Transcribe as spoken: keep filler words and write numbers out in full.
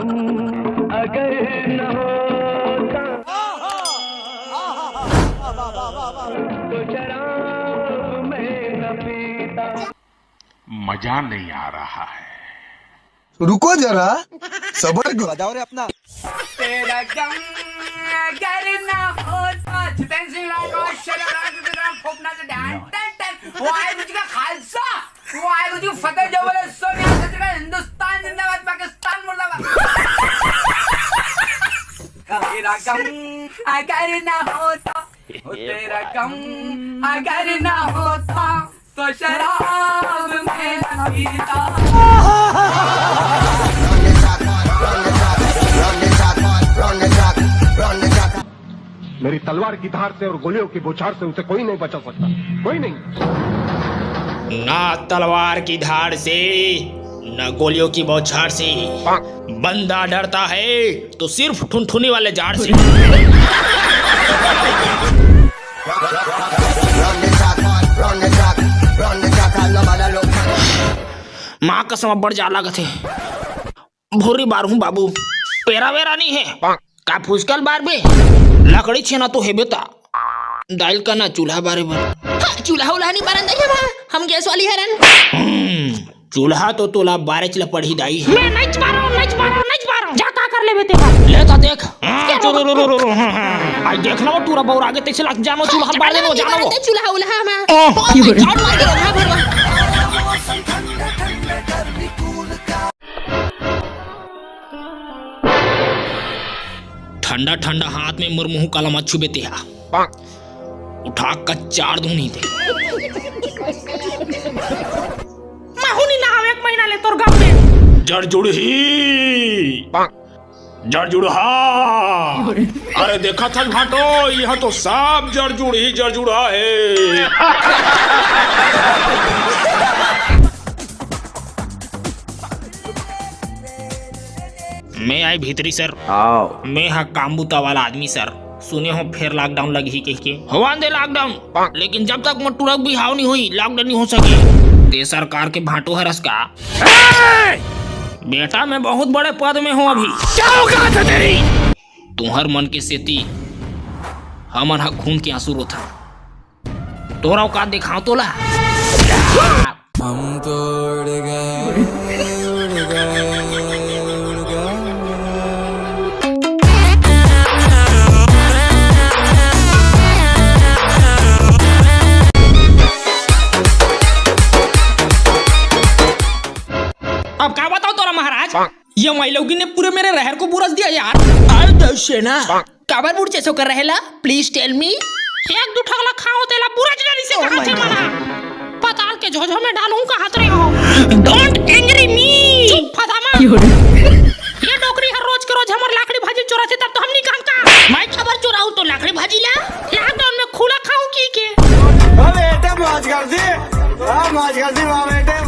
अगर न होता तो शराब मैं न पीता। मजा नहीं आ रहा है। रुको जरा, सबर करो। बजाओ रे अपना। तेरा गम अगर ना होता, जितेंद्र सिंह राठौर, शर्मा राठौर, फोपना से dance, ton, ton. Waheguru ji का खालसा, वाहिगुरु जी की फतेह, जो बोले सो निहाल, सत श्री अकाल, हिंदुस्तान जिंदाबाद, पाकिस्तान मुर्दाबाद। तेरा गम अगर ना होता, ओ तेरा गम अगर ना होता, तो शराब मैं न पीता। मेरी तलवार की धार से और गोलियों की बौछार से उसे कोई नहीं बचा सकता, कोई नहीं। ना तलवार की धार से, ना गोलियों की बौछार से बंदा डरता है, तो सिर्फ ठुनठुनी वाले जाड़ से। माँ कसम, अब्बड़ जाड़ लागत हे। भोरी बारहूं बाबू, पेरा वेरा नहीं है। का फुसकल बार बे? लकड़ी छेना तो हेबे ता। दाइल का ना चूल्हा बारे बर। हाँ, चूल्हा उल्हा नहीं बारन दाई हम, हम गैस वाली हरन। हम्म, चूल्हा तो तोला बारेच ल पड़ही दाई। मैं नहीं बारो, नहीं बारो, नहीं बारो। जा का कर लेबे तेरा। ले ता देख। हाँ, चलो, रो, रो, रो, रो, हाँ, हाँ। आई देख ना वो टूरा बौर आगे तैसे लग जानो चूल्हा बार देनो जानो वो। चूल्हा उल्हा हम। ओह। बहुत झाड़ मार के रखा भरवा। ठंडा ठंडा हाथ में मोर मुंह काला मत छुबे तेहा। उठा कच्चार दूं नहीं ते। महू नी नहाव एक महीना ले तोर गांव में। जड़ जुड़ही। जड़ जुड़हा। अरे देखा था भांटो, यह तो सब जड़ जुड़ही, जड़ जुड़हा है। मैं आई भीतरी सर। आओ। मैं हा काम बुता वाला आदमी सर। सुने हो फेर लॉकडाउन लगही कहिके। होवा दे लॉकडाउन, लेकिन जब तक मोर टूरा के बिहाव नहीं होई, लॉकडाउन नहीं हो सके। ते सरकार के भांटो हरस का? ए! बेटा, मैं बहुत बड़े पद में हूँ अभी। क्या औकात है तेरी? तुहर मन के सेती हमन ह खून के आंसू रोथन। तोर औकात दिखाओ तोला। हम तो उड़ गए, उड़ गए, उड़ गए। अब का बताओ तोरा महाराज, ये माईलोगिन ने पूरे मेरे रहर को बुरस दिया यार। अरे दसेना, काबर बुरचेस ओकर रहेला? Please tell me। एक दू ठगला खाओ तेला बुरच डरी से कहा थे मना। पताल के झोझो में डालूं का हाथ रे हो। Don't angry me। चुप फदामा। ये डोकरी हर रोज के रोज हमर लाकड़ी भाजी चोराथे तब तो हमनी कहन का। मैं खबर चोराऊ तो लाकड़ी भाजी ला। लॉकडाउन में खुला खाऊ की के। वाह बेटे मौज कर दी, वाह मौज कर दी, वाह बेटे।